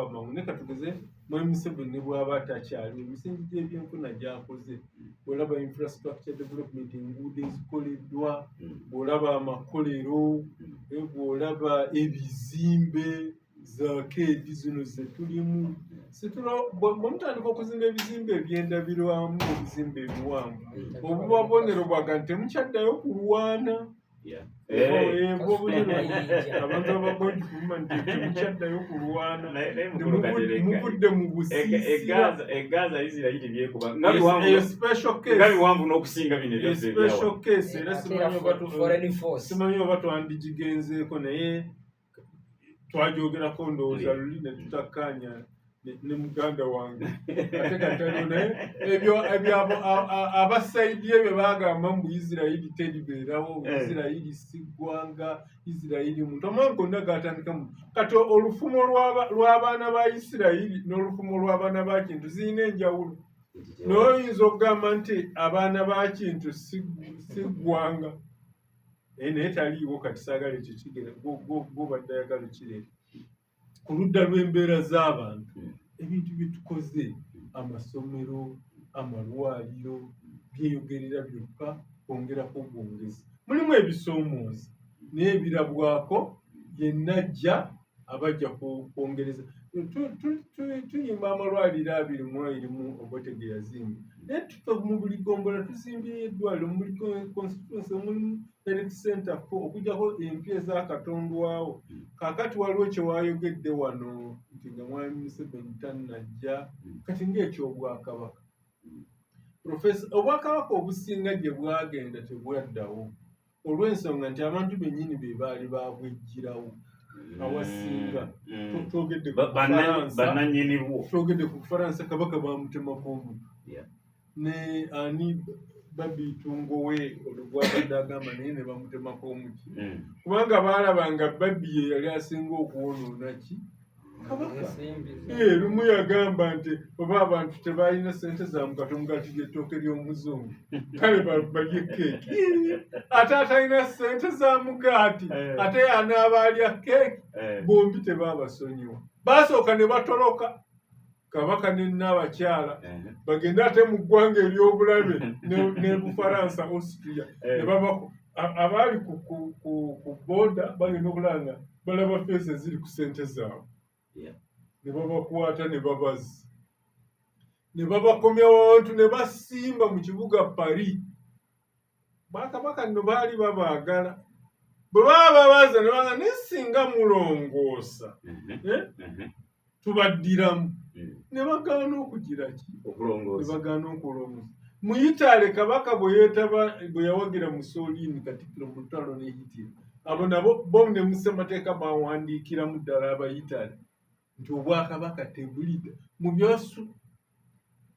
Amangu, naye katugeze Mwami Museveni ne bw'aba atakyaliwo, emisingi gy'ebyenfuna gy'akoze, bw'olaba infrastructure development, enguudo ezikoleddwa, bw'olaba amakolero, bw'olaba ebizimbe, zakeedi zino ze tulimu, bwe mutandika okuzimba ebizimbe ebyendabirwamu, ebizimbe ebiwanvu, obuba bubonero bwaga nti temukyaddayo kulwana. Abantu abagongi kumuma nti temukyaddayo kulwana, muvudde mu busiisira. Egaza Isirayiri byekuba nga biwanvu n'okusinga bino. Special case, era simanyi oba twandigigenzeeko, naye twagyogerako ndowooza luli ne tutakkaanya ne muganda wange ate kataliwo. Naye ebyo abasaidi ebyo bagamba mbu Isirayiri teribeerawo, Isirayiri si ggwanga, Isirayiri muntu, amawanga gonna gatandikamu. Kati olufumo lw'abaana ba Isirayiri n'olufumo lw'abaana ba Kintu zirina enjawulo. Naye oyinza okugamba nti abaana ba Kintu si ggwanga, naye taliiwo. Kati saagala ekyo kigere gwobadde ayagala kireeta ku ludda lw'embeera z'abantu. Ebintu bye tukoze, amasomero, amalwaliro, byeyogerera byokka, kwongerako bwongezi. Mulimu ebisoomooza, naye ebirabwako yenajja abajja kwongereza. Tuyimba amalwaliro 21 Obote ge yazimba, naye tufe mu buli gombola tuzimbyeyo eddwaliro, mu buli constituency mulimu health center four, okuggyako empya ezakatondwawo. Kaakati waliwo kyewayogedde wano nti nga Mwami Museveni tannajja, kati ng'ekyobwakabaka, Professor, obwakabaka obusinga gye bwagenda tebwaddawo olw'ensonga nti abantu bennyini be baali babwejjirawo awasinga. Twogedde ku Bufalansa. Bannannyinibwo. Twogedde ku Bufalansa, kabaka bamutemako omutwe. Ne ani Babi Itungowe olwo gwabadde agamba, naye ne bamutemako omuti, kubanga baalaba nga Babi ye yali asinga okwonoona ki kabaka. Lumu yagamba nti oba abantu tebalina sente za mugato, omugaati ly'ettooke ly'omuzungu, kale balye keeki. Ate atalina sente za mugaati, ate anaaba alya keeki? Bombi tebabasonyiwa, basooka ne batoloka kabaka ne nnaabakyala, bagende ate mu ggwanga ery'obulabe ne Bufaransa, Austria, ne babako abaali ku border, bagenda okulaba nga balaba face eziri ku sente zaabwe, ne babakwata ne babazi ne babakomyawo abantu ne basimba mu kibuga Paris. Bakabaka nno baali babaagala, bwe baba babaza ne baga, naye singa mulongoosa, eh, tubaddiramu. Ne bagaana okugira ki? Ne Okulongoosa. bagaana okulongoosa. Mu Italy, kabaka bwe yeetaba, bwe yawagira Mussolini, katikkiro, mu lutalo ne Hitler, abo nabo bo ne mu ssemateeka bawandiikiramu ddala Abayitale nti obwakabaka tebulidda mu byasu.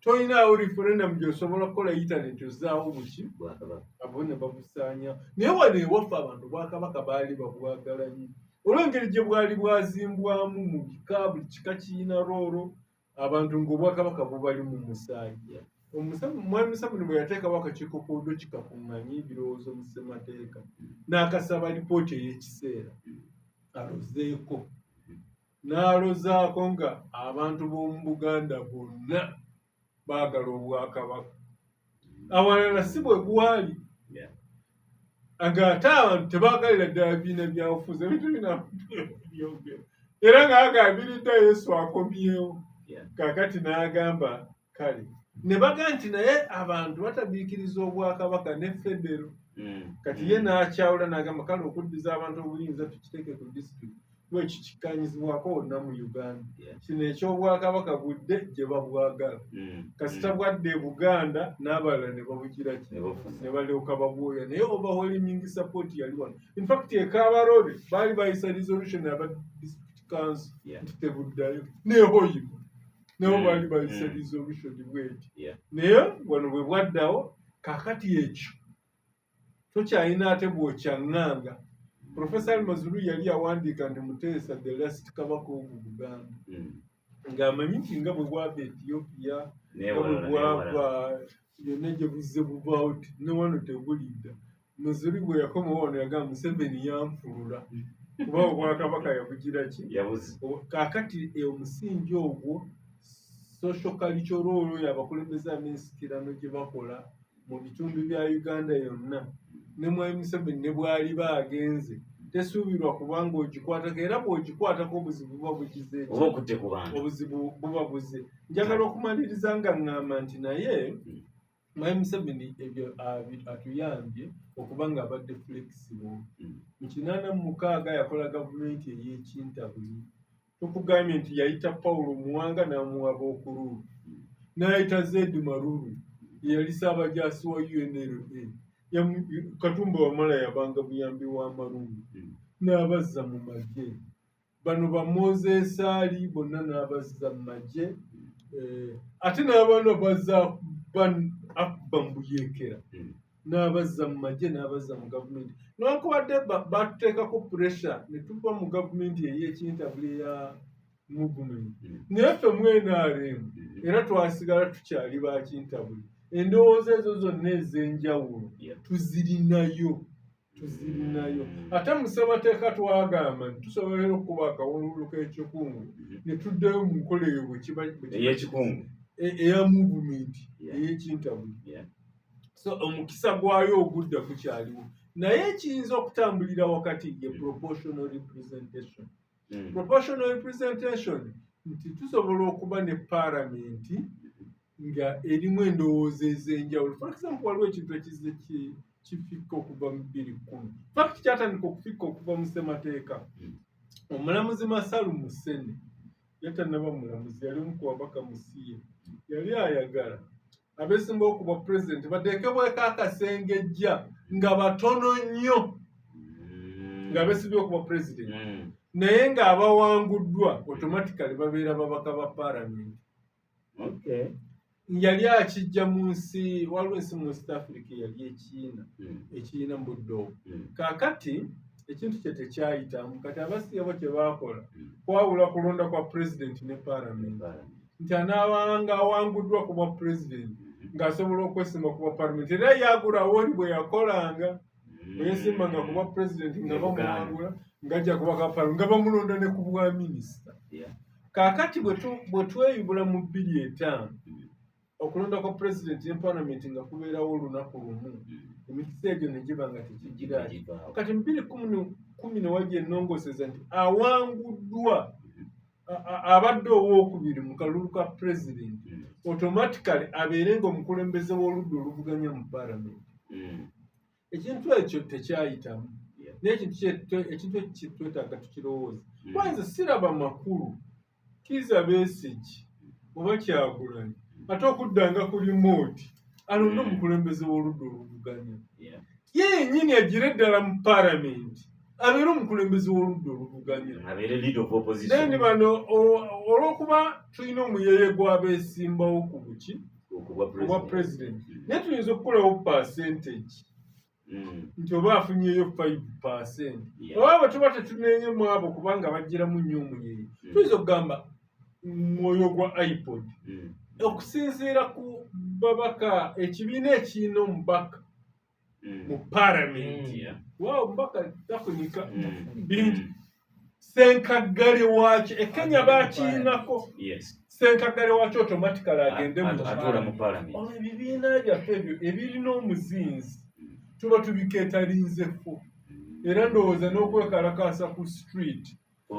Tolinaawo referendum gy'osobola kukola Italy nti ozzaawo buki? Bwakabaka. Abo ne babusaanya. Naye wano ewaffe abantu obwakabaka baali babwagala nnyo olw'engeri gye bwali bwazimbwamu mu bika, buli kika kiyina role, abantu ng'obwakabaka bubali mu musaayi. Mwami Museveni bwe yateekawo akakiiko k'Odoki kakuŋŋanye ebirowoozo mu ssemateeka, n'akasaba lipooti ey'ekiseera alozeeko, n'alozaako nga abantu b'omu Buganda bonna baagala obwakabaka. Awalala si bwe gwali, ng'ate abantu tebaagalira ddala bibiina byabufuzi, ebintu bino byogera, era ng'agabiridde Yesu akomyewo. Kaakati n'agamba kale ne baga nti naye abantu batabiikiriza obwakabaka ne federo. Kati ye n'akyawula n'agamba kale okuddiza abantu obuyinza tukiteeke ku disitulikiti, lwekyo kikkanyizibwako wonna mu Uganda. Kino ekyobwakabaka budde gye babwagala, kasita bwadde e Buganda n'abalala ne babugira ki? Ne bafuna. Ne balyoka babwoya. Naye overwhelming support yali wano. In fact, e Kabarole baali bayisa resolution aba district council nti tebuddayo, nehoyima nabo baali bayisa resolution bweti. Naye wano bwe bwaddawo, kaakati ekyo tokyalina ate bw'okyaŋŋanga. Professor Mazrui yali yawandiika nti Muteesa the last kabaka of Buganda, ng'amanyi nti nga bwe bwava Ethiopia, nga bwe N'ewalala, bwava n'ewalala. yonna gye buzze buvaawo, ti ne wano tebulidda. Mazrui bwe yakomawo wano yagamba, "Museveni yanfulula." Kuba obwakabaka yabugira ki? Yabuze. Kaakati omusingi ogwo social cultural oyo abakulembeze ab'ensikirano gye bakola mu bitundu bya Uganda yonna, ne Mwami Museveni ne bw'aliba agenze tesuubirwa kubanga ogikwatako, era bw'ogikwatako obuzibu buba bugize ki? Oba okutte ku bantu. Obuzibu buba buze. Njagala okumaliriza nga ŋŋamba nti naye Mwami Museveni ebyo atuyambye okuba nga abadde flexible. Mu 86 yakola gavumenti ey'ekintabuli. Tukugambye nti yayita Paulo Muwanga n'amuwa B'Okuluru, n'ayita Zed Maruru eyali ssaabajaasi wa UNLA. Katumba Wamala yabanga muyambi wa Maruru, n'abazza mu magye. Bano ba Moses Ali bonna n'abazza mu magye. Ate n'abaana bazza Akba Mbuyeekera n'abazza mu magye, n'abazza mu gavumenti. Newankubadde batuteekako pressure ne tuva mu gavumenti ey'ekintabuli eya movement, naye ffe mu NRM era twasigala tukyali ba kintabuli. Endowooza ezo zonna ez'enjawulo tuzirinayo, tuzirinayo. Ate mu ssemateeka twagamba nti tusobola era okukuba akawululu k'ekikungu ne tuddayo mu nkola eyo bwe kiba ey'ekikungu, eya movement ey'ekintabuli. So omukisa gwayo ogudda gukyaliwo, naye ekiyinza okutambulira wakati ye proportional representation. Proportional representation nti tusobola okuba ne paalamenti nga erimu endowooza ez'enjawulo. For example, waliwo ekintu ekizze kifikka okuva mu 2010, fact kyatandika okufikka okuva mu ssemateeka. Omulamuzi Masalu Musene, yatanaba mulamuzi, yali omu ku babaka mu CA, yali ayagala abeesimbawo ku bwa pulezidenti bateekebweko akasengejja nga batono nnyo nga beesimbyewo ku bwa pulezidenti, naye ng'abawanguddwa automatically babeera babaka ba paalamenti. Yali akijja mu nsi, waliwo ensi mu East Africa eyali ekiina ekiina mu budde obwo. Kaakati ekintu kye tekyayitamu. Kati abasiyabo kye baakola kwawula kulonda kwa pulezidenti ne paalamenti, nti anaabanga awanguddwa ku bwa pulezidenti ng'asobola okwesimba ku bwa paalamenti. Era yagulawo oli bwe yakolanga, bwe yeesimbanga ku bwa pulezidenti nga bamuwangula, ng'ajja kubaka paalamenti, nga bamulonda ne ku bwa minisita. Kaakati bwe tweyubula mu 2005, okulonda kwa pulezidenti ne paalamenti nga kubeerawo olunaku lumu, emikisa egyo ne giba nga tekigira. Kati mu 2010 ne wajja ennongooseza nti awanguddwa, abadde owookubiri mu kalulu ka pulezidenti, automatically abeere nga omukulembeze w'oludda oluvuganya mu paalamenti. Ekintu ekyo tekyayitamu, naye ekintu ekyo twetaaga tukirowooza. Kwanza siraba makulu Kiiza Besigye oba Kyagulanyi ate okuddanga ku limooti alonde omukulembeze w'oludda oluvuganya, ye yennyini agire ddala mu paalamenti abeere omukulembeze w'oludda oluvuganya. Then bano olw'okuba tulina omuyeye gw'abeesimbawo ku buki obwa pulezidenti, naye tuyinza okukolawo percentage nti oba afunyeyo 5%, oba bwe tuba tetuneenye mu abo kubanga bagiramu nnyo omuyeye, tuyinza okugamba mwoyo gwa IPOD okusinziira ku babaka, ekibiina ekirina omubaka mu paalamenti, waawo omubaka tafunika bingi, senkaggale waaki e Kenya bakiinako, senkaggale waaki automatically agende mu mu. Ebibiina byaffe ebyo ebirina omuzinzi tuba tubikeetalinzeko, era ndowooza n'okwekalakaasa ku street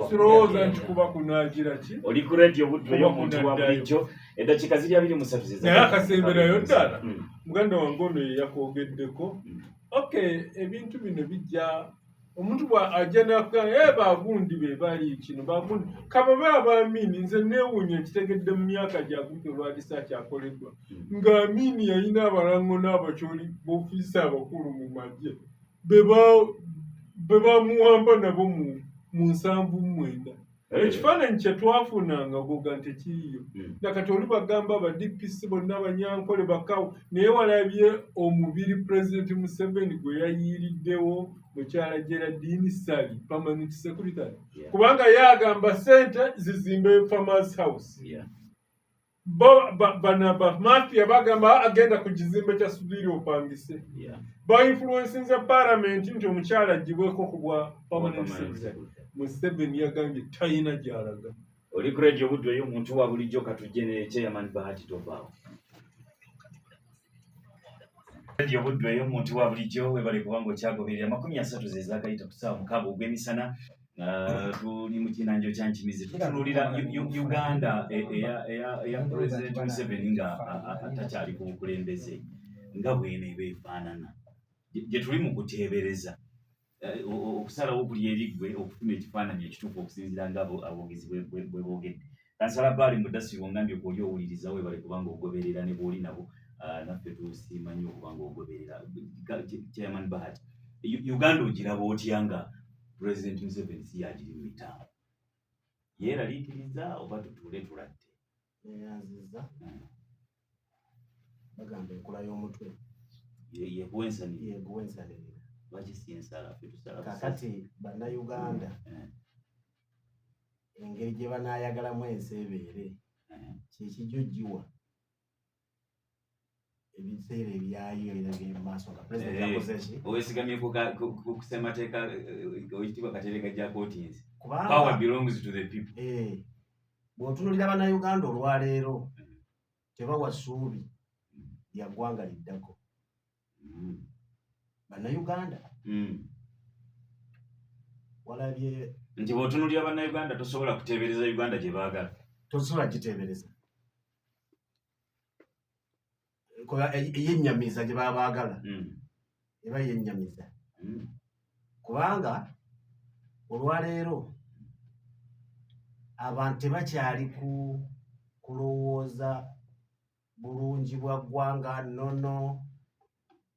sirowooza nti kuba kunaagira ki. Oli ku radio Buddu ey'omuntu wa bulijjo, eddakiika ziri 23. Naye akasemberayo ddala, muganda wange ono ye yakwogeddeko. Okay, ebintu bino bijja, omuntu bwa ajja nakugamba e bagundi be bali kino bagundi kababe abamini. Nze neewuunya, nkitegedde mu myaka gyagundi olwa research akoleddwa nga Amini yalina abalango n'abakyoli b'ofiisi abakulu mu magye be bamuwamba nabo mu 79. Ekifaananyi kye twafunanga goga nti tekiriyo. Nakati oli bagamba aba DPC bonna Abanyankole bakawo, naye walabye omubiri Pulezidenti Museveni gwe yayiiriddewo mukyala Geraldine Ssali, permanent secretary, kubanga ye agamba sente zizimbe Farmers House. Bo bano bamafia bagamba agenda ku kizimbe kya Sudhir opangise. Bainfluencinze palamenti nti omukyala aggyibweko ku bwa permanent secretary. Museveni yagambye talina gy'alaga. Oli ku Radio Buddu ey'omuntu wa bulijjo, katujje ne Chairman Bahati Tovaawo. Radio Buddu ey'omuntu wa bulijjo, webale kubanga okyagoberera. 30 ze zaakayita ku ssaawa 6 ogw'emisana. Tuli mu kinanjo kya Nkimizi, tutunuulira Uganda eya President Museveni nga takyali ku bukulembeze, nga bw'eneeba efaanana. Gye tuli mu kuteebereza, okusalawo kuli eri ggwe okufuna ekifaananyi ekituufu okusinziira nga aboogezi bwe boogedde. Kansala Baali Mudasiri, ongambye kwoli owuliriza, webale kubanga ogoberera ne bw'oli nabo, naffe tusiima nnyo okubanga ogoberera. Chairman Bahati, Uganda ogiraba otya nga President Museveni si yagiri mu mitambo? Yeeraliikiriza oba tutuule tuladde? Neyanziza. Bagamba enkula y'omutwe Yekuwa ensanirira. Yekuwa ensanirira. Lwaki si ensala? Ffe tusala. Kakati Bannayuganda engeri gye banaayagalamu ensi ebeere, kyekijja ogiwa ebiseera ebyayo era by'omu maaso nga pulezidenti akoze ki. Owesigamye ku ssemateeka, owekitiibwa Kateregga Jack Ottins. Kubanga Power belongs to the people. Bw'otunuulira Bannayuganda olwaleero, tebawa ssuubi lya ggwanga liddako. Bannayuganda walabye. Nti bw'otunuulira Bannayuganda, tosobola kuteebereza Uganda gye baagala. Tosobola giteebereza kola yennyamiza gye baba baagala. Eba yennyamiza kubanga olwaleero abantu tebakyali ku kulowooza bulungi bwa ggwanga, nnono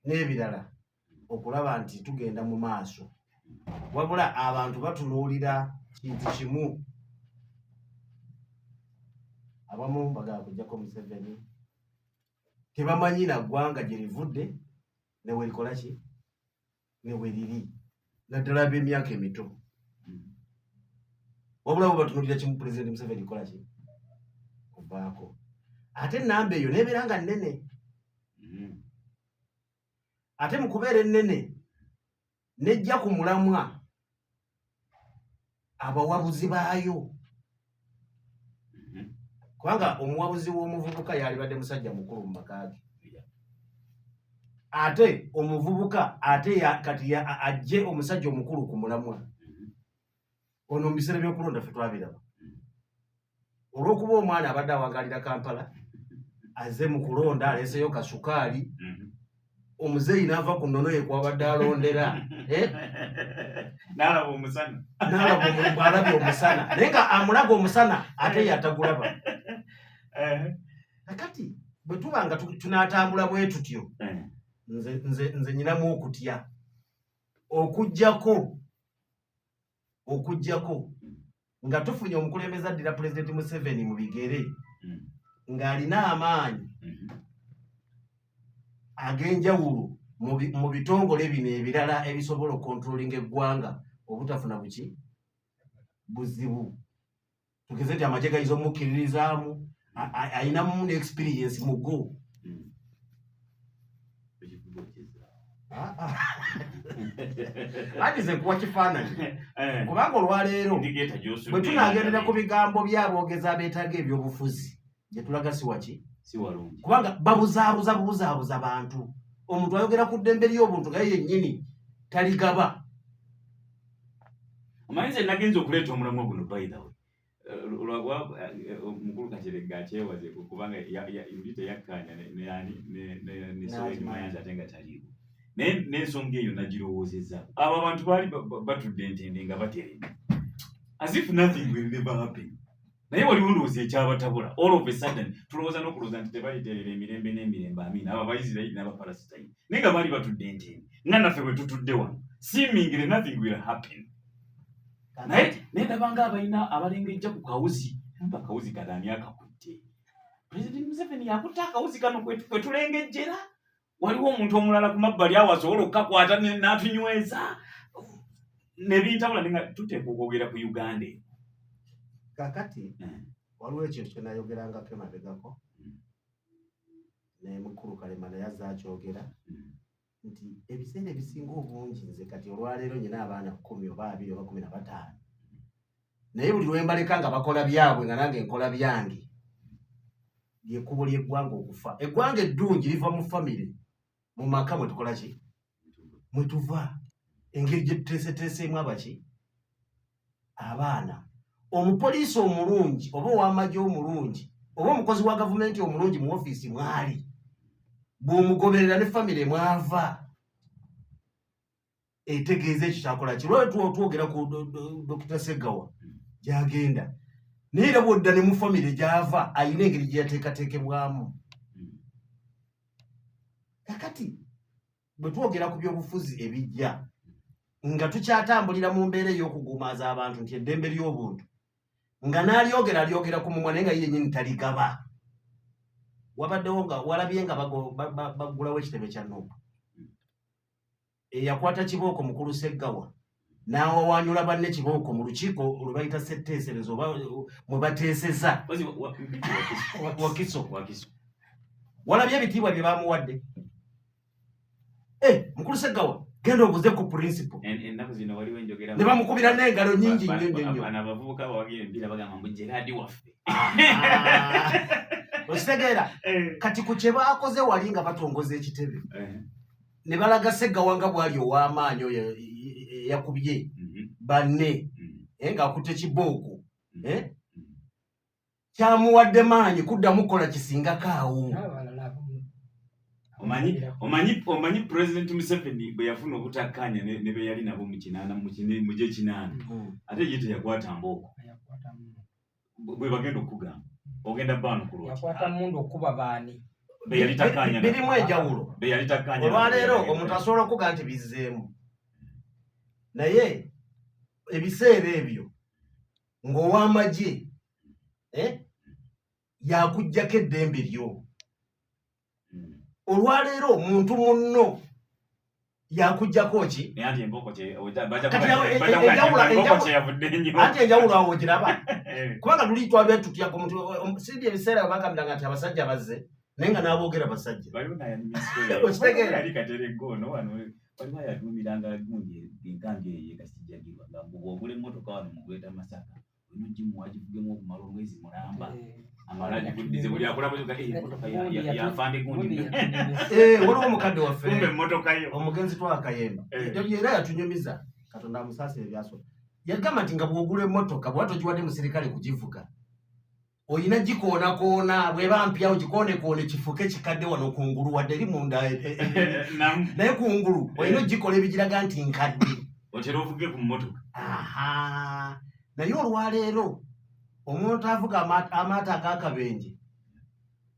n'ebirala, okulaba nti tugenda mu maaso, wabula abantu batunuulira kintu kimu. Abamu bagala kuggyako Museveni, tebamanyi na ggwanga gye livudde ne werikola ki ne weriri, naddala ab'emyaka emito. Wabula bo batunuulira kimu, Pulezidenti Museveni kola ki, kuvaako. Ate enamba eyo nebeera nga nnene. Ate mu kubeera ennene, nejja ku mulamwa abawabuzi baayo, kubanga omuwabuzi w'omuvubuka yalibadde musajja mukulu mu maka ge. Ate omuvubuka ate kati ajje omusajja omukulu ku mulamwa. Ono mu biseera by'okulonda ffe twabiraba, olw'okuba omwana abadde awangalira Kampala, aze mu kulonda aleeseyo kasukaali, omuzeeyi n'ava ku nnono ye kwabadde alondera, eh? N'alaba omusana. N'alaba bw'alabye omusana, naye nga amulaga omusana ate ye atagulaba. Kakati bwe tuba nga tunaatambula bwe tutyo, nze nyinamu okutya, okuggyako nga tufunye omukulembeze addira Pulezidenti Museveni mu bigere, ng'alina amaanyi ag'enjawulo mu bitongole bino ebirala ebisobola okucontrollinga eggwanga obutafuna buki buzibu. Tugeze nti amagye gayinza omukkiririzaamu, ayinamu ne experience mu go. Ekivuga okizaawo. Anti nze nkuwa kifaananyi, kubanga olwaleero Indicator gy'osudde. bwe tunaagendera ku bigambo by'aboogezi abeetaaga ebyobufuzi, gye tulaga si waki. Si walungi. Kubanga babuzaabuza bubuzaabuza bantu. Omuntu ayogera ku ddembe ly'obuntu nga ye yennyini taligaba. Omanyi nze nagenza okuleeta omulamwa guno, by the way, lwakuba omukulu Kateregga akyewaze, kubanga luli teyakkaanya ne ani ne Soweni Mayanja, ate nga taliiwo. Naye n'ensonga eyo nagirowoozezza. Abo abantu baali batudde entende nga bateredde, as if nothing will never happen. Naye waliwo ndowooza ekyabatabula all of a sudden. Tulowooza n'okulowooza nti tebaliterera emirembe n'emirembe, amiina, abo Abaisirairi n'Abapalasitayini, naye nga baali batudde entende nga naffe bwe tutudde wano, seemingly nothing will happen. Naye ndabanga abalina abalengejja ku kawuzi. Mba akawuzi kano ani akakutte? President Museveni yakutte akawuzi kano kwe tulengejjera? Waliwo omuntu omulala ku mabbali awo asobola okukakwata n'atunyweza nebintabula, nenga tuteekwa okwogera ku Uganda eno. Kakati Waliwo ekintu kye nayogerangako emabegako ne mukulu Kalema naye azze akyogera nti ebiseera ebisinga obungi nze kati olwaleero nyina abaana 10 oba 20 oba 15, naye buli lwe mbaleka nga bakola byabwe nga nange nkola byange, lyekkubo ly'eggwanga okufa. Eggwanga eddungi liva mu famire, mu maka mwe tukola ki, mwe tuva, engeri gye tuteeseteeseemu abaki abaana. Omupoliisi omulungi oba ow'amagye omulungi oba omukozi wa gavumenti omulungi mu ofiisi mwali, bw'omugoberera ne famire mwava, etegeeza ekyo kyakola ki. Lwali twogera ku Dokita Segawa gyagenda, naye era bwodda ne mu famire gyava, ayina engeri gye yateekateekebwamu. Kakati bwe twogera ku byobufuzi ebijja nga tukyatambulira mu mbeera ey'okugumaaza abantu nti eddembe ly'obuntu, nga n'alyogera alyogera ku mumwa naye nga ye yennyini taligaba. Wabaddewo nga walabye nga baggulawo ekitebe kya NUP, eyakwata kibooko mukulu Seggawa n'awawanyula banne kibooko mu lukiiko lwe bayita setteeserezo oba mwe bateeseza. Wakiso walabye ebitiibwa bye bamuwadde. Mukulu Seggawa, genda obuze ku principal. Ennaku zino waliwo enjogera ne bamukubira n'engalo nyingi nnyo nnyo nnyo. Bano abavubuka bawagira emipiira bagamba mbu Gerard waffe. Okitegeera? Kati ku kye baakoze wali nga batongoza ekitebe ne balaga Seggawa nga bw'ali ow'amaanyi oyo eyakubye banne ng'akutte kibooko, kyamuwadde maanyi kuddamu kukola kisingako awo. Omanyi President Museveni bwe yafuna obutakkaanya ne be yali nabo mu kinaana, mu gy'ekinaana, ate ye teyakwata mbooko. Bwe bagenda okugamba ogenda baanukula otya? Yakwata mundu okuba baani? Be yali takkaanya nabo. Birimu enjawulo. Be yali takkaanya nabo. Olwaleero omuntu asobola okuga nti bizzeemu, naye ebiseera ebyo ng'ow'amagye yakuggyako eddembe lyo. Olwaleero omuntu munno yakuggyako ki? Naye anti embooko Kati embooko kyeyavudde nnyo. Anti enjawulo awo ogiraba, kubanga luli twabye tutya ku muntu sindi ebiseera bwe bagambiranga nti abasajja bazze, naye nga n'aboogera basajja. Waliwo nayanyumya Okitegeera? Yali Katerego ono wano, waliwo ayaduumiranga gundi enkambi eyo ekasijjagirwa nga mbu bw'ogula emmotoka wano mu Greater Masaka olina ogimuwa agivugemu okumala omwezi mulamba, amala agikuddize. Buli akola bwe emmotoka yafande gundi. Waliwo omukadde waffe, kumbe emmotoka yo. Omugenzi Twakayemba, era yatunyumiza, Katonda amusaasire ebyasoba, yagamba nti nga bw'ogula emmotoka, bw'oba togiwadde musirikale kugivuga, olina gikoonakoona, bw'eba mpya ogikoonekoone kifuuke kikadde wano kungulu, wadde eri munda naye kungulu olina ogikola ebigiraga nti nkadde. Otera ovuge ku mmotoka. Aha, naye olwaleero omuntu avuga amaato ag'akabenje,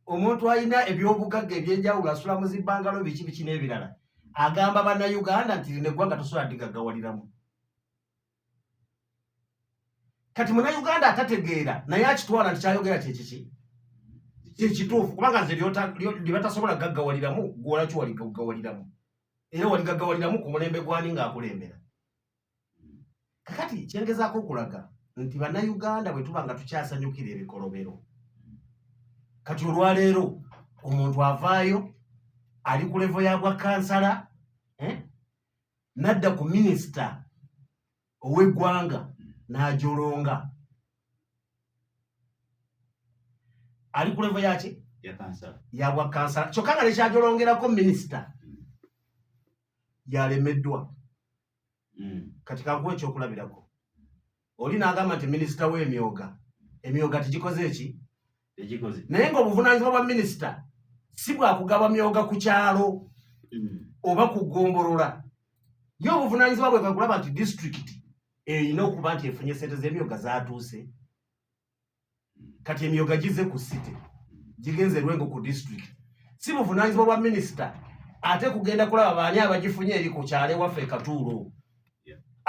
omuntu alina ebyobugagga ebyenjawulo, asula mu zibbangalo, biki biki n'ebirala, agamba Bannayuganda nti lino eggwanga tosobola ddigaggawaliramu. Kati Munnayuganda atategeera naye akitwala nti kyayogera kyekiki kyekituufu, kubanga nze lye batasobola gaggawaliramu, gwe walaki waligaggawaliramu? Era waligaggawaliramu ku mulembe gwani ng'akulembera? Kakati kyengezaako okulaga nti Bannayuganda bwe tuba nga tukyasanyukira ebikolobero, kati olwaleero omuntu avaayo ali ku level ya bwa kansala, nadda ku minisita ow'eggwanga n'ajolonga ali ku level yaki? Ya kansala. Ya bwa kansala, kyokka nga nekyajolongerako minisita yalemeddwa. Kati kankuwa ekyokulabirako, oli n'agamba nti minisita w'emyoga, emyoga tegikoze eki? Tekikoze. Naye ng'obuvunaanyizibwa bwa minisita si bwakugaba myoga ku kyalo oba ku ggombolola. Ye obuvunaanyizibwa bwe bwe kulaba nti disitulikiti erina okuba nti efunye sente z'emyoga zaatuuse. Kati emyoga gize ku city, gigenze Lwengo ku disitulikiti, si buvunaanyizibwa bwa minisita ate kugenda kulaba baani abagifunye eri ku kyalo ewaffe e Katuulo.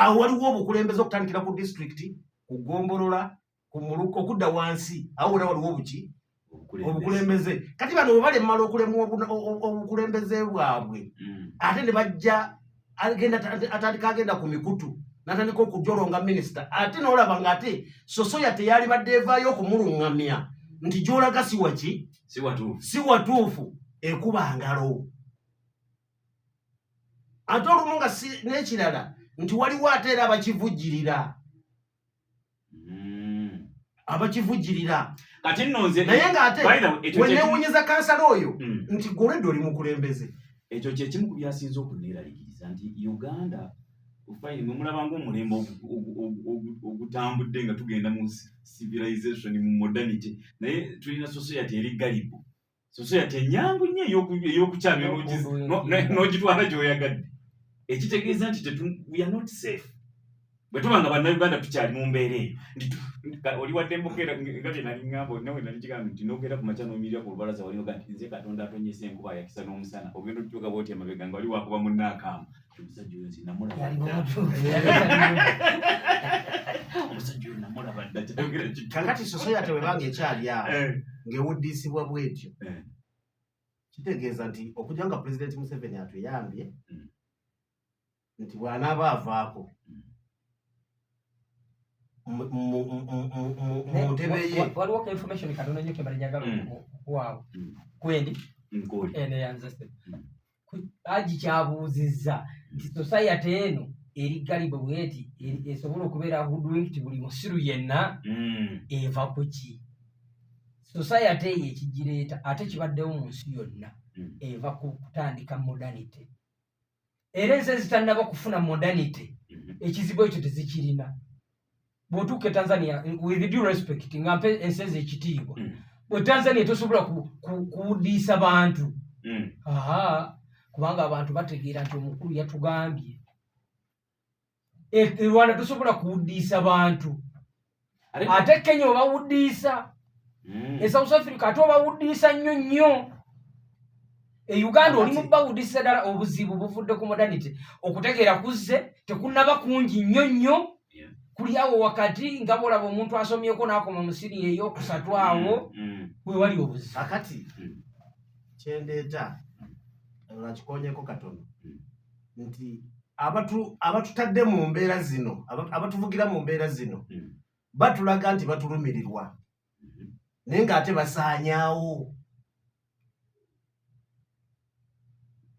Awo waliwo obukulembeze okutandikira ku disitulikiti, ku ggombolola, ku muluka, okudda wansi. Awo wona waliwo obuki? Obukulembeze. Kati bano bwe balemala okulemwa obukulembeze bwabwe, ate ne bajja agenda atandika agenda ku mikutu. N'atandika okujolonga minisita, ate n'olaba nga ate society teyalibadde evaayo okumuluŋŋamya nti gy'olaga si waki, Si watuufu. Si watuufu, ekuba ngalo. Ate olumu nga si n'ekirala nti waliwo ate era abakivujjirira, abakivujjirira. Kati nno nze Naye ng'ate By the way, ekyo weneewunyeza kansala oyo nti gwe oli mukulembeze. Ekyo kyekimu ku byasinze okuneeralikiriza nti Uganda, fine, mwe mulaba ng'omulembe ogutambudde nga tugenda mu civilization, mu modernity, naye tulina society eri gullible, society enyangu nnyo ey'okukyamya n'ogitwala gy'oyagadde, ekitegeeza nti we are not safe bwe tuba nga Bannayuganda tukyali mu mbeera eyo nti oli wadde mbukeera nga bye nali ŋŋamba nawe, nali kigamba nti nokeera ku makya n'oyimirira ku lubalaza wali oga nti nze Katonda atonyesa enkuba ayakisa n'omusana, ogenda otutuuka bwoti emabega nga wali wakuba munnaakaama, omusajja oyo nze namulaba Yali dda. mutuufu. Omusajja oyo namulaba dda, kyayogera kituufu. Kakati society bwebanga ekyali awo ng'ewuddiisibwa bwetyo, kitegeeza nti okujja nga Pulezidenti Museveni atuyambye nti bw'anaaba avaako mu ntebe ye. Waliwo ka information katono nnyo kembali njagala okuwaawo. Kwendi Nkooli. Neyanzase agi kyabuuzizza nti society eno eri gullible bweti esobola okubeera hoodwinked buli musiru yenna, eva ku ki? Society eyo ekigireeta, ate kibaddewo mu nsi yonna, eva ku kutandika modernity. Era ensi ezitannaba kufuna modernity, ekizibu ekyo tezikirina. Bw'otuuka e Tanzania, with due respect, nga mpe ensi ezo ekitiibwa, bwe Tanzania tosobola kuwudiisa bantu. Aha, kubanga abantu bategeera nti omukulu yatugambye. E Rwanda tosobola kuwudiisa bantu. Ate Kenya obawudiisa. E South Africa ate obawudiisa nnyo nnyo. E Uganda oli mu bawudiisa ddala. Obuzibu buvudde ku modernity, okutegeera kuzze tekunnaba kungi nnyo nnyo, kuli awo wakati, nga bwolaba omuntu asomyeko n'akoma mu siniya ey'okusatu awo, we wali obuzibu. Kakati kyendeeta nakikonyeko katono nti abatutadde mu mbeera zino, abatuvugira mu mbeera zino, batulaga nti batulumirirwa, naye ng'ate basaanyaawo.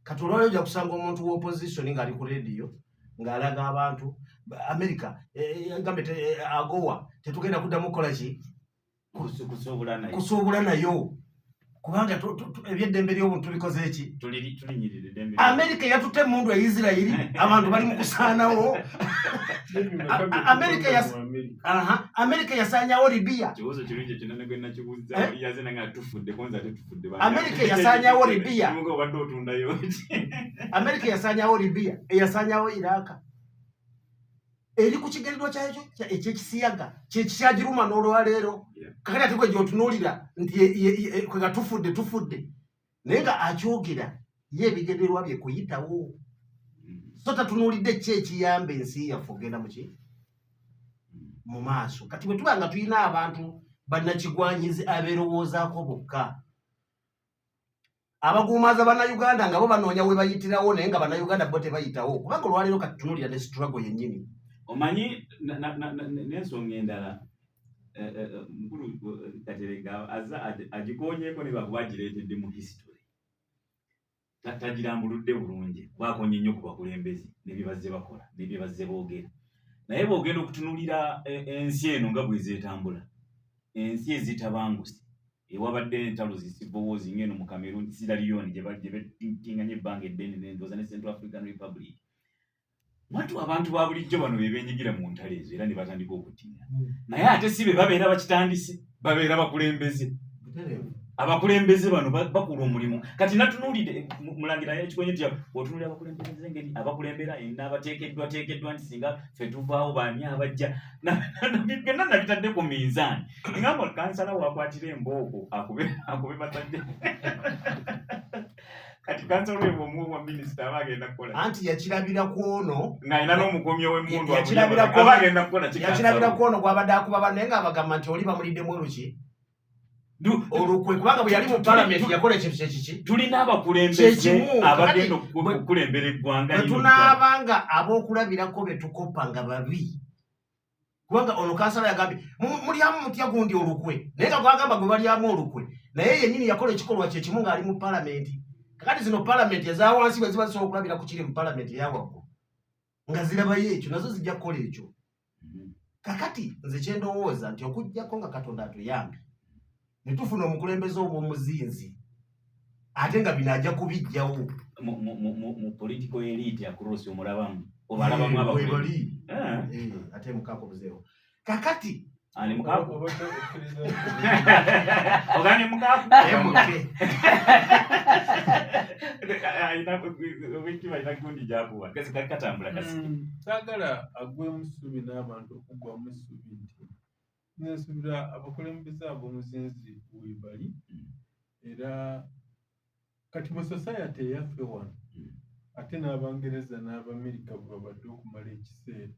Kati olwaliro ojja kusanga omuntu wa opposition ng'ali ku rediyo ng'alaga abantu America, gambe AGOA tetugenda kuddamu kukola ki? Kusuubula naye. Kusuubula nayo, kubanga ebyeddembe ly'obuntu tubikoze eki? Tulinyirira eddembe. Amerika yatutte emundu e Isirayiri, abantu bali mu kusaanawo. Aha, Amerika yasaanyawo Libiya. Kibuuzo kirungi ekyo, nane gwe nakibuuza. Eh? Oli yaze nange atufudde konza, ate tufudde. Amerika yasaanyawo Libiya. Muga obadde otundayo ki? Amerika yasaanyawo Libiya, eyasaanyawo Iraka, eri ku kigendererwa kyayo ekyekisiyaga kyekikyagiruma n'olwaleero. Kakati ate gwe gyotunuulira nti kwega tufudde, tufudde, naye nga akyogera ye ebigendererwa bye kuyitawo, so tatunuulidde ki ekiyamba ensi yaffe ogenda muki mu maaso. Kati bwe tuba nga tulina abantu bannakigwanyizi abeerowoozaako bokka, abaguumaaza Bannayuganda nga bo banoonya we bayitirawo, naye nga Bannayuganda bo tebayitawo, kubanga olwaleero kati tunuulira ne struggle yennyini. Omanyi n'ensonga endala, mukulu Katerega aza agikonyeeko ne bakuba agireetedde mu history. Tagirambuludde bulungi, bakonye nnyo ku bakulembeze ne bye bazze bakola ne bye bazze boogera, naye bw'ogenda okutunuulira ensi eno nga bwezeetambula, ensi ezitabanguse ewabadde entalo zi civil wars ng'eno mu Cameroon, Sierra Leone gye betinganye ebbanga eddene, nendowooza ne Central African Republic. Mwatu abantu ba bulijjo bano be beenyigira mu ntalo ezo era ne batandika okutinya, naye ate si be babeera bakitandise, babeera bakulembeze. Abakulembeze bano bakola omulimu. Kati natunuulidde mulangira ekikonye nti otunuulira abakulembeze, engeri abakulembera enna abateekeddwa teekeddwa nti singa ffe tuvaawo baani abajja. Byonna nabitadde ku minzaani, ngamba kansala wakwatira embooko akube basajja. Kati kansala oyo bw'omuwa wa minisita aba agenda kukola? Anti yakirabira ku ono. Ng'alina n'omukuumi ow'emmundu. Yakirabira Aba agenda kukola ki? Yakirabira ku ono gwabadde akuba banne ng'abagamba nti oli bamuliddemu oluki. Olukwe, kubanga bwe yali mu palamenti yakola ekintu kyekiki. Tulina abakulembeze abagenda okukulembera eggwanga. Bwe tunaaba nga ab'okulabirako be tukopa nga babi, kubanga ono kansala yagambye mulyamu mutya gundi olukwe, naye nga gwagamba gwe balyamu olukwe naye yennyini yakola ekikolwa kyekimu ng'ali mu palamenti. Kakati zino palamenti eza wansi bwe ziba zisobola okulabira ku kiri mu palamenti eya waggulu nga zirabayo ekyo, nazo zijja kukola ekyo. Kakati nze kyendowooza nti okuggyako nga Katonda atuyambye ne tufuna omukulembeze ow'omuzinzi, ate nga bino ajja kubijjawo. Mu political elite across omulabamu obalabamu abakulembeze ate mukako buzeewo kakati ani mukaku ogani mukaku Saagala agwemu ssuubi n'abantu okuggwamu essuubi nti nze nsuubira abakulembeze ab'omuzinzi weebali, era kati mu society eyaffe wano ate n'Abangereza n'Abamerika bwe babadde okumala ekiseera.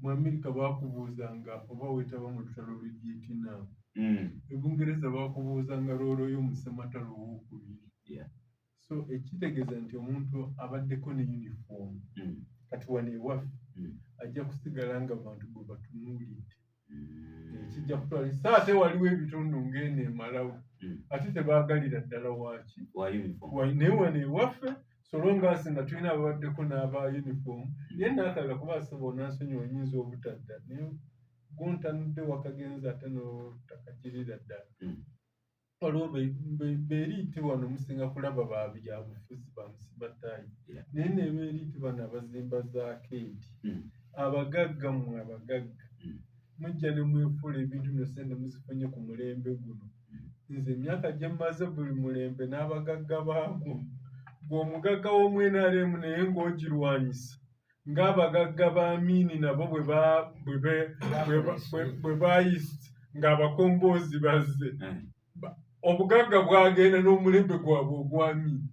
Mu Amerika baakubuuzanga oba weetaba mu lutalo lw'e Vietnam. E Bungereza baakubuuzanga role yo mu ssematalo owookubiri. So ekitegeeza nti omuntu abaddeko ne uniform kati wano ewaffe ajja kusigala nga bantu gwe batunuulidde. Ekijja kutwala so ate waliwo ebitundu ng'eno emalawo ate tebaagalira ddala waaki naye wano ewaffe so long as nga tulina ababaddeko n'aba uniform naye naakalala kuba asaba onansonyiwa nyinza obutadda naye guntanudde wakagenza ate n'otakagirira ddala. Waliwo be elite wano musinga kulaba ba byabufuzi ba musibataayi naye ne be elite bano abazimba za arcade abagagga mmwe abagagga mujja ne mwefuula ebintu bino sente muzifunye ku mulembe guno. Nze emyaka gye mmaze buli mulembe n'abagagga baagwo, gwe omugagga w'omu NRM naye ng'ogirwanyisa ng'abagagga ba Amiini nabo bwe bayise ng'abakomboozi bazze. Obugagga bwagenda n'omulembe gwabwe ogwa Amiini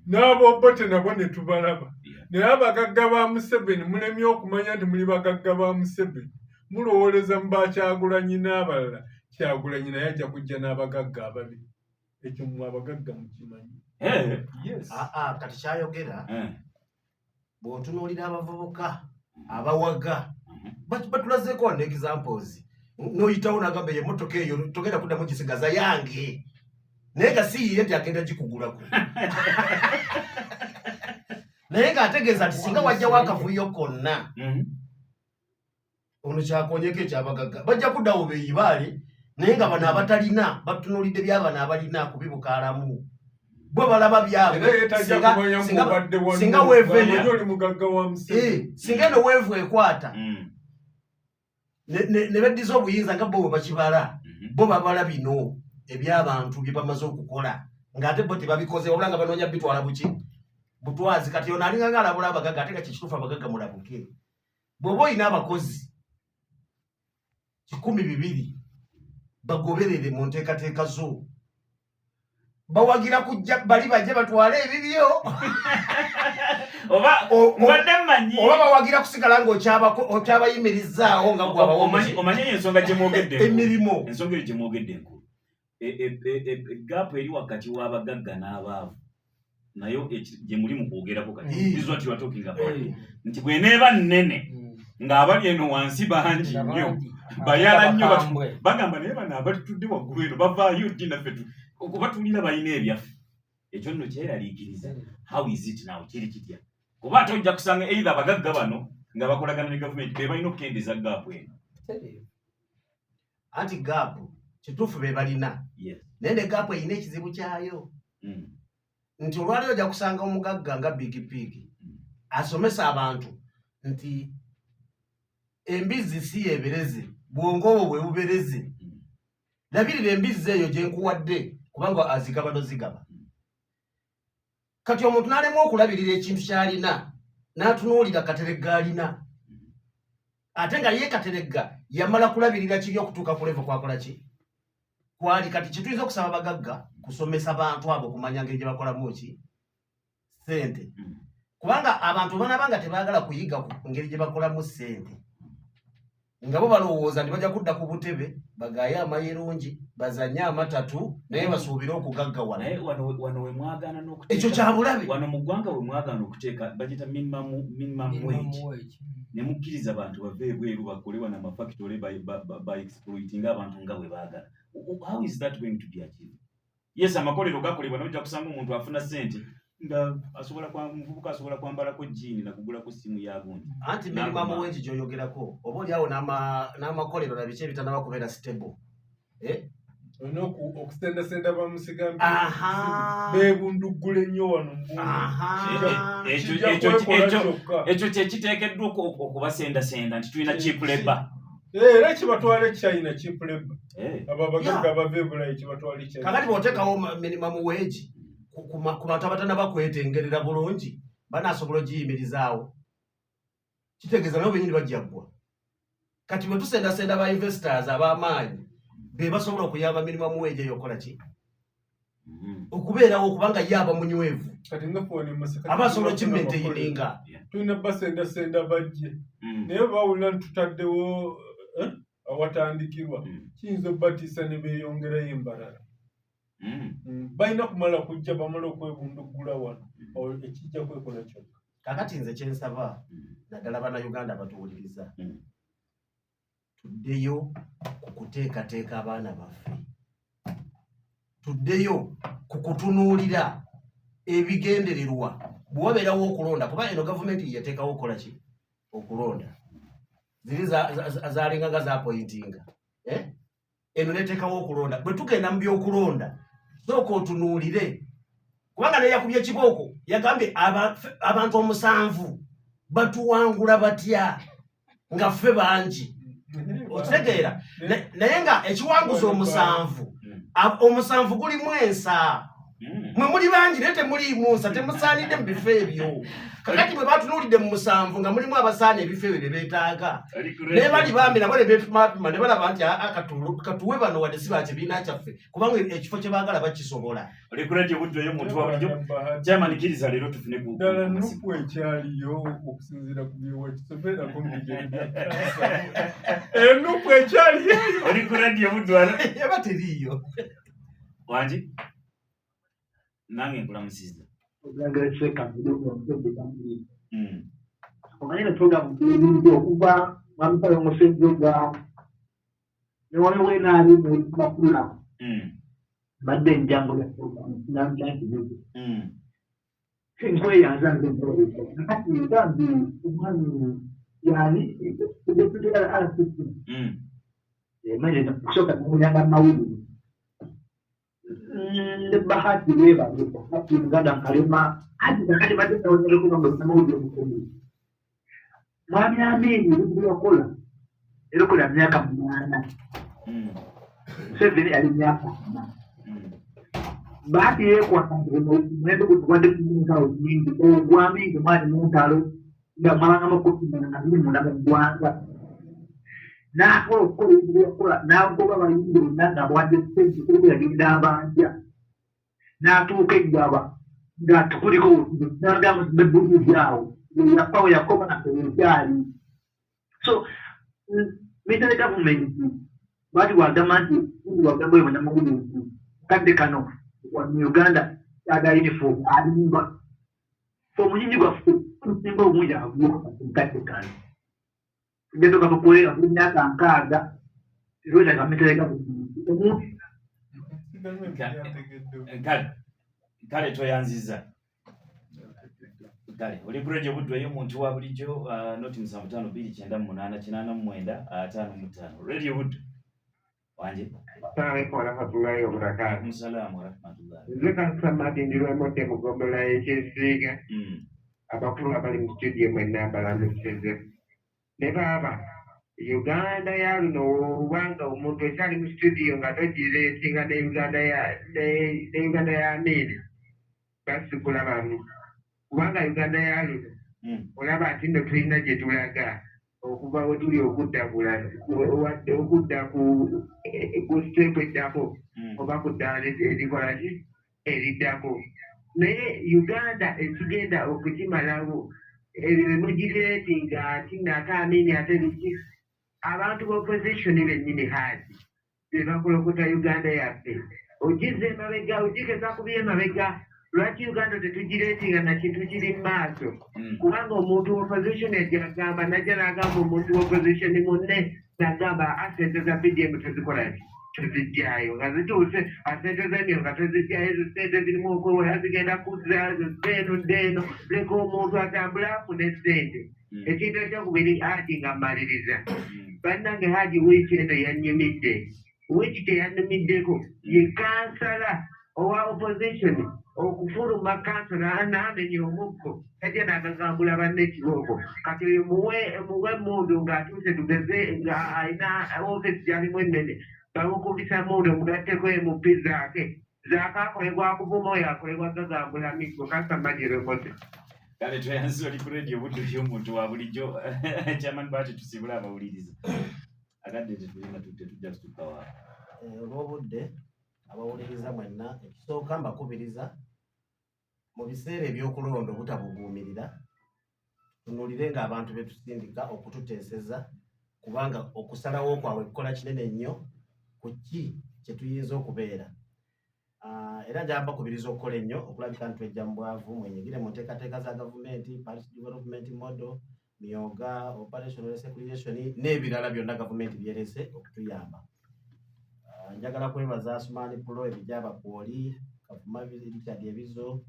n'ab'Obote nabo ne tubalaba. Naye abagagga ba Museveni mulemye okumanya nti muli bagagga ba Museveni, mulowooleza mu bakyagulanyi n'abalala. Kyagulanyi naye ajja kujja n'abagagga ababi. Ekyo mmwe abagagga mukimanyi. Yes. Kati kyayogera bw'otunuulira abavubuka abawaga batulazeeko wano examples, n'oyitawo n'agamba eyo emmotoka eyo togenda kuddamu gisigaza yange, naye nga si yiye nti agenda gikugulako, naye ng'ategeeza nti singa wajjawo akavuyo konna ono kyakonyeko ekyabagagga bajja kuddawo beeyibaale, naye nga bano abatalina batunuulidde byabano abalina kubibukaalamu bwe balaba byabwe. Singa wave singa eno wave ekwata ne beddiza obuyinza nga bo bwe bakibala, bo babala bino ebyabantu bye bamaze okukola ng'ate bo tebabikoze, wabula nga banoonya bitwala buki butwazi. Kati ono alinga nga alabula abagagga, ate nga kyekituufu abagagga mulabuke. Bw'oba olina abakozi 2,000 bagoberere mu nteekateeka zo, bawagira kujja bali bajje batwale ebibyo oba mmanyi oba bawagira kusigala ng'okyabayimirizaawo nga gwabawomanye. Ensonga gyemwogedde emirimu ensonga eyo gyemwogedde enkulu, gap eri wakati w'abagagga n'abaavu nayo gye muli mu kwogerako kati. This is what you are talking about, nti bw'eneeba nnene ng'abali eno wansi bangi nnyo bayala nnyo bagamba naye bano abatutudde waggulu eno bavaayo ddi naffe kuba tulina balina ebyaffe. Ekyo nno kyeraliikiriza. How is it now? Kiri kitya? Kuba ate ojja kusanga either abagagga bano nga bakolagana ne gavumenti be balina okukendeeza gap eno. Anti gap kituufu be balina, naye ne gap erina ekizibu kyayo nti olwaleero ojja kusanga omugagga nga Big Pig asomesa abantu nti embizzi si yebereze, bwongo obwo bwe bubereze, labirira embizzi eyo gye nkuwadde kubanga azigaba nozigaba. Kati omuntu n'alemwa okulabirira ekintu ky'alina n'atunuulira Kateregga alina, ate nga ye Kateregga yamala kulabirira kiri okutuuka ku level kwakola ki kwali. Kati kyetuyinza okusaba abagagga kusomesa bantu abo kumanya ngeri gye bakolamu ki sente, kubanga abantu banaba nga tebaagala kuyiga ku ngeri gye bakolamu sente. Nga bo balowooza nti bajja kudda ku butebe, bagaye amayirungi, bazanye amatatu, naye basuubire okugaggawala. Naye wano we mwagaana n'okuteeka, Ekyo kya bulabe. Wano mu ggwanga we mwagaana okuteeka bagiyita minimum wage, ne mukkiriza abantu bave ebweru bakole wano amafactory, ba exploitinga abantu nga bwe baagala. How is that going to be achieved? Yes, amakolero gakolebwa, naye ojja kusanga omuntu afuna ssente nga asobola muvubuka asobola kwambalako jean nakugulako simu ya gundi. Anti minimum wage gy'oyogerako, oba oli awo n'amakolero na biki ebitanaba kubeera stable. Olina okusendasenda bamusigambi beebunduggula ennyo wano mu bungi. Kijja kwekola kyokka. Ekyo kyekiteekeddwa okubasendasenda nti tulina cheap labor. Era kibatwala e China, cheap labor. Abo abagagga bava e Bulayi kibatwala e China. Kakati bw'oteekawo minimum wage ku bantu abatanaba kwetengerera bulungi, banaasobola ogiyimirizaawo? Kitegeeza nabo bennyini bajja ggwa. Kati bwe tusendasenda ba investors ab'amaanyi, be basobola okuyamba minimum wage eyo okukola ki? Okubeerawo, kubanga ye aba munywevu. Kati nga ffe mu Masaka Aba asobola tulina okimaintaininga. Tulina basendasenda bajje, naye bawulira nti tutaddewo awatandikirwa, kiyinza obbatiisa ne beeyongerayo embalala. Balina kumala kujja, bamala okwebunduggula wano, awo ekijja kwekola kyokka. Kakati nze kyensaba, naddala Bannayuganda batuwuliriza, tuddeyo ku kuteekateeka abaana baffe, tuddeyo ku kutunuulira ebigendererwa bwe wabeerawo okulonda, kuba eno gavumenti yateekawo okukola ki? Okulonda. Ziri zalinga nga zapointinga, eh? Eno neteekawo okulonda. Bwe tugenda mu byokulonda, sooka otunuulire, kubanga naye yakubye kibooko, yagambye abantu 7 batuwangula batya nga ffe bangi? Okitegeera? Naye nga ekiwanguza 7, 7 gulimu ensa. Mwe muli bangi naye temuliimu nsa, temusaanidde mu bifo ebyo. Kakati bwe batunuulidde mu 7 nga mulimu abasaana ebifo ebyo bye beetaaga, naye bali bambi nabo ne beepimaapima ne balaba nti aa, katuwe bano wadde si ba kibiina kyaffe, kubanga ekifo kye baagala bakisobola. Oli ku Radio Buddu ey'omuntu wa bulijjo. Chairman, kkiriza leero tufune ku Ddala ku masimu. NUP ekyaliyo okusinziira ku byewakisobeerako mu bigere bya kansa? ENUP ekyaliyo? Oli ku Radio Buddu, alo. Eba teriiyo. Wangi? Nange nkulamusizza. Omanyi ne program tuyinza okuva mwamisale musenjoga ne waliwo enaali makula. Mbadde enjango ya program namukyankibuzo. Nkweyanza nze kati ngambi omwami yani deputy RCC. Emere kusooka namuyanga mawulire ne Bahati, weebale Bahati muganda Nkalema ati kakati badde tawonyereko nga namawulire omukomi. Mwami Amini ebintu byeyakola era okola myaka 8. Museveni ali myaka 4. Bahati yeekwata nti omulembe gwe tubadde mu ntalo nyingi, ogw'Amingi mwali mu ntalo nga mwabangamu okutumana nga biri munda mu ggwanga, n'asobola okukola ebintu byeyakola, n'agoba abayimbi bonna nga abawadde ssente kuliko yagenda abanja, n'atuuka eggaba nga tukuliko n'agamba bebbulizi awo yafa we yakoma ekyali. So military government baati bwagamba nti wagamba oyo munnamawulire nti kadde kano mu Uganda aga uniform alimba, omunyinyi gwaffe omusinga obungi aguuka mukadde kano tugenda kamukolera buli myaka 60 tetwetaaga military government omuntu. Kale toyanziza. Kale oli ku Radio Buddu ey'omuntu wa bulijjo, 075 298 89 55. Radio Buddu, wanje? Assalamu alaikum warahmatullahi wabarakatuh. Musalaamu warahmatullahi. Nze Kansamadi ndirwemote mu ggombolola y'Ekyesiiga. Abakulu abali mu studio mwenna mbalamusize. Ne baaba Uganda ya luno, obanga omuntu ekyali mu studio nga togireetinga ne Uganda ya ne Uganda ya Amini basikulabamu, kubanga Uganda ya luno olaba nti nno tulina gye tulaga okuva we tuli okudda wadde okudda ku step eddako oba ku ddaala erikola ki eriddako. Naye Uganda ekigenda okugimalawo ebyo bye mugireetinga ati nate Amini ate biki. Abantu ba opposition bennyini Haji be bakulokota Uganda yaffe. Ogizza emabega, ogigeza kubi emabega. Lwaki Uganda tetugireetinga na kintu kiri mu maaso? Kubanga omuntu wa opposition ajja agamba, najja n'agamba omuntu wa opposition munne, n'agamba sente za PDM tezikola ki, tezijjayo nga zituuse, sente z'emyo nga tezijjayo, ezo sente zirimu okwewola zigenda kuzza eno dda eno, leka omuntu atambule afune sente. Ekintu ekyokubiri Haji nga mmaliriza, bannange Haji wiiki eno yannyumidde, wiiki kyeyanyumiddeko ye kansala owa opposition okufuluma kansala n'amenya omuggo tajja n'agagambula banne ekibooko. Kati oyo muwe emmundu ng'atuuse, tugeze nga alina ofiisi gy'alimu ennene, bamukubisa mmundu omugatteko MP Zaake. Zaake akole gwa kuvuma, oyo akole gwa gagambula miggo. Kasa majerekote. Kale tweyanziza oli ku radio Buddu y'omuntu wa bulijjo. Chairman Bahati, tusibule abawuliriza. Akadde tetulina, tetujja kutuuka wa. Olw'obudde, abawuliriza mwenna, ekisooka mbakubiriza mu biseera ebyokulonda obutabuguumirira, tunuulire ng'abantu be tusindika okututeeseza, kubanga okusalawo kwabwe kukola kinene nnyo ku ki kye tuyinza okubeera. Era njagala mbakubiriza okukola ennyo okulabika nti twejja mu bwavu, mwenyigire mu nteekateeka za gavumenti, parish development model, myoga, operation resecreation n'ebirala byonna gavumenti byerese okutuyamba. Njagala kwebaza Asumani Pulo, Ebijaba Kwoli, Kavuma Richard Ebizo,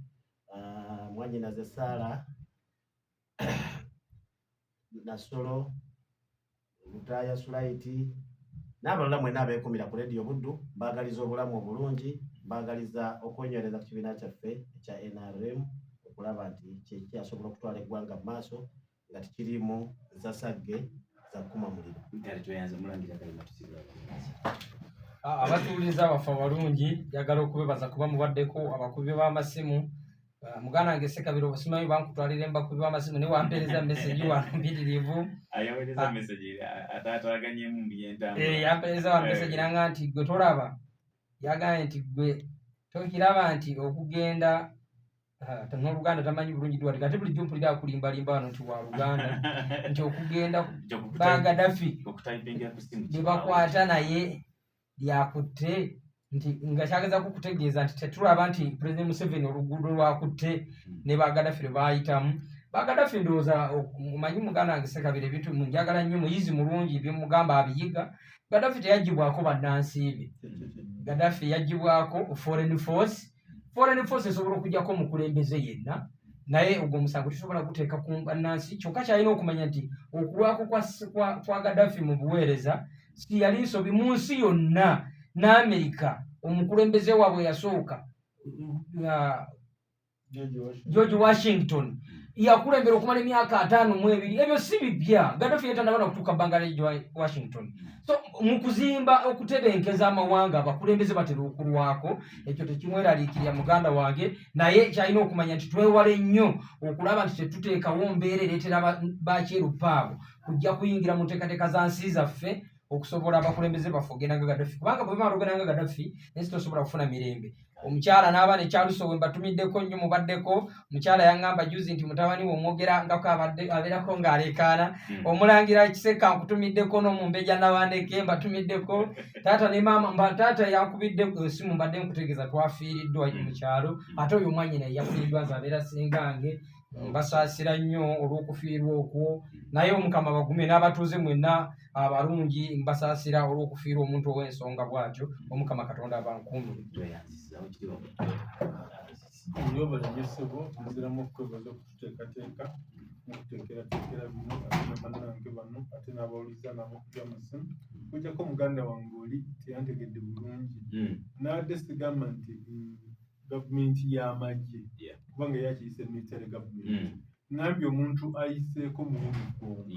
Mwanyinaze Sara Nasolo, Lutaaya Sulaiti n'abalala mwenna abeekumira ku Radio Buddu. Mbaagaliza obulamu obulungi, mbaagaliza okwenywereza ku kibiina kyaffe ekya NRM okulaba nti kyekyasobola okutwala eggwanga mu maaso nga tekiriimu nsasagge za kkuma muliro. Kale tweyanze mulangira Kayima, tusibule abawuliriza. Abatuwuliriza baffe abalungi, njagala okubebaza kuba mubaddeko abakubi b'amasimu. Muganda wange Sekabira, obasimanyi bankutwalira embakubi b'amasimu ne wampeereza message wano mpitirivu. Ayaweereza message ataataganyemu mu by'entambula. Yampeereza wano message nanga nti gwe tolaba, yagambye nti gwe tokiraba nti okugenda n'Oluganda tamanyi bulungi dwati, ate bulijjo mpulira akulimbalimba wano nti wa Luganda, nti okugenda ba Gaddafi okutayipingira ku simu bye bakwata naye lyakutte, nti nga kyagezaako okutegeeza nti tetulaba nti President Museveni oluguudo lwakutte ne ba Gaddafi lwe baayitamu. Ba Gaddafi ndowooza omanyi muganda wange Sekabira, ebintu njagala nnyo, muyizi mulungi, byemugamba abiyiga. Gaddafi teyagibwako bannansi be, Gaddafi yagibwako foreign force. Foreign force esobola okujjako omukulembeze yenna, naye ogwo omusango tusobola guteeka ku bannansi. Kyokka kyalina okumanya nti okulwako kwa Gaddafi mu buweereza si yali nsobi mu nsi yonna. N'Amerika omukulembeze waabwe yasooka, George Washington, yakulembera okumala emyaka 52. Ebyo si bipya. Gaddafi yetannaba nakutuuka bbanga lya George Washington. So mu kuzimba okutebenkeza amawanga, abakulembeze batera okulwako. Ekyo tekimweraliikirira muganda wange, naye kyalina okumanya nti twewale nnyo okulaba nti tetuteekawo mbeera ereetera bakyeruppe abo kujja kuyingira mu nteekateeka za nsi zaffe okusobola abakulembeze baffe ogenda nga Gaddafi, kubanga bwe bamala ogenda nga Gaddafi, ensi tosobola kufuna mirembe. Omukyala n'abaana ekyaluso we mbatumiddeko nnyo, mubaddeko. Omukyala yaŋŋamba juzi nti mutabani we omwogera ngako abadde abeerako ng'aleekaana. Omulangira Kiseka nkutumiddeko, n'omumbejja Nabandeke mbatumiddeko, taata ne maama. Mba taata yankubidde esimu, mbadde nkutegeeza twafiiriddwa mu kyalo, ate oyo omwanyina yafiiriddwa, nze abeera sengange. Mbasaasira nnyo olw'okufiirwa okwo, naye Omukama bagume n'abatuuze mwenna abalungi. Mbasaasira olw'okufiirwa omuntu ow'ensonga bw'atyo. Omukama Katonda abankuumire. Tweyanziza okiriwa. Oyobala nnyo ssebo, nziramu okukwebaza okututeekateeka n'okuteekerateekera bino, ate ne bannange bano, ate n'abawuliriza n'abakubi amasimu. Kujjako muganda wange oli teyantegedde bulungi. Naadde sigamba nti gavumenti y'amagye, kubanga yakiyise military government. Ŋŋambye omuntu ayiseeko mu uniform.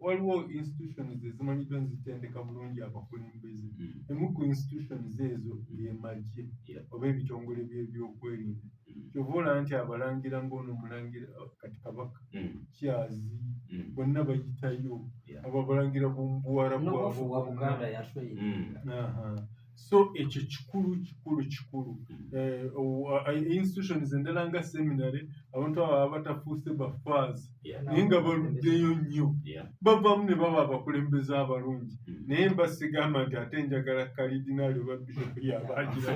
Waliwo institutions ezimanyiddwa nzitendeka bulungi abakulembeze. Emu ku institutions ezo ge magye oba ebitongole by'ebyokwerinda. Kyova olaba nti abalangira ng'ono omulangira kati Kabaka Kyazi, bonna bayitayo, abo abalangira b'omubuwala n'obufu bwabwe bwa bwonna. Buganda yatweyinga. Aha. So ekyo kikulu kikulu kikulu. Institutions endala nga seminary, abantu abo baba batafuuse bafaaza, naye nga baluddeyo nnyo, bavaamu ne baba abakulembeze abalungi. Naye mba sigamba nti ate njagala kalidinaali oba bishopu yaba agira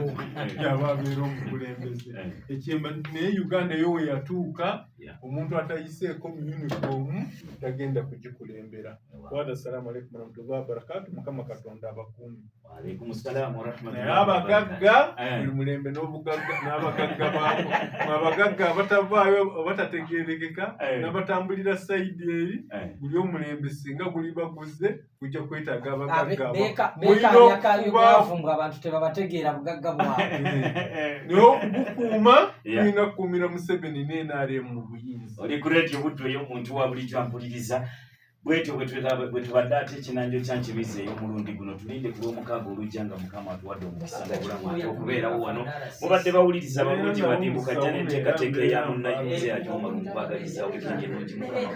yaba abeera omukulembeze. Ekyemba naye Uganda yo we yatuuka, omuntu atayiseeko mu uniform tagenda kugikulembera. Wada, assalamu alaikum warahmatullahi wabarakatu. Mukama Katonda abakuumi. Waalaikum salaam warahmatullahi Naye abagagga, wabarakatuh. buli mulembe n'obugagga n'abagagga baako. Abagagga abatavaayo, abatategeerekeka, n'abatambulira side eri, buli omulembe singa guli baguze gujja kwetaaga abagagga abo. Mulina Bekabyakabya okuba- obwavu nga abantu tebabategeera bugagga bwabwe. Naye okubukuuma, tulina kukuumira Museveni ne NRM mu buyinza. Oli ku radio Buddu ey'omuntu wa bulijjo ampuliriza. Bwetyo bwe tubadde ate ekinanjo kya Nkibizi ey'omulundi guno. Tulinde ku Lwomukaaga olujja nga Mukama atuwadde omukisa n'obulamu ate okubeerawo wano. Mubadde bawuliriza balungi badimbuka jja n'enteekateeka eya munnayunzi agyoma. Mukwagaliza wiikendi ennungi. Mukama.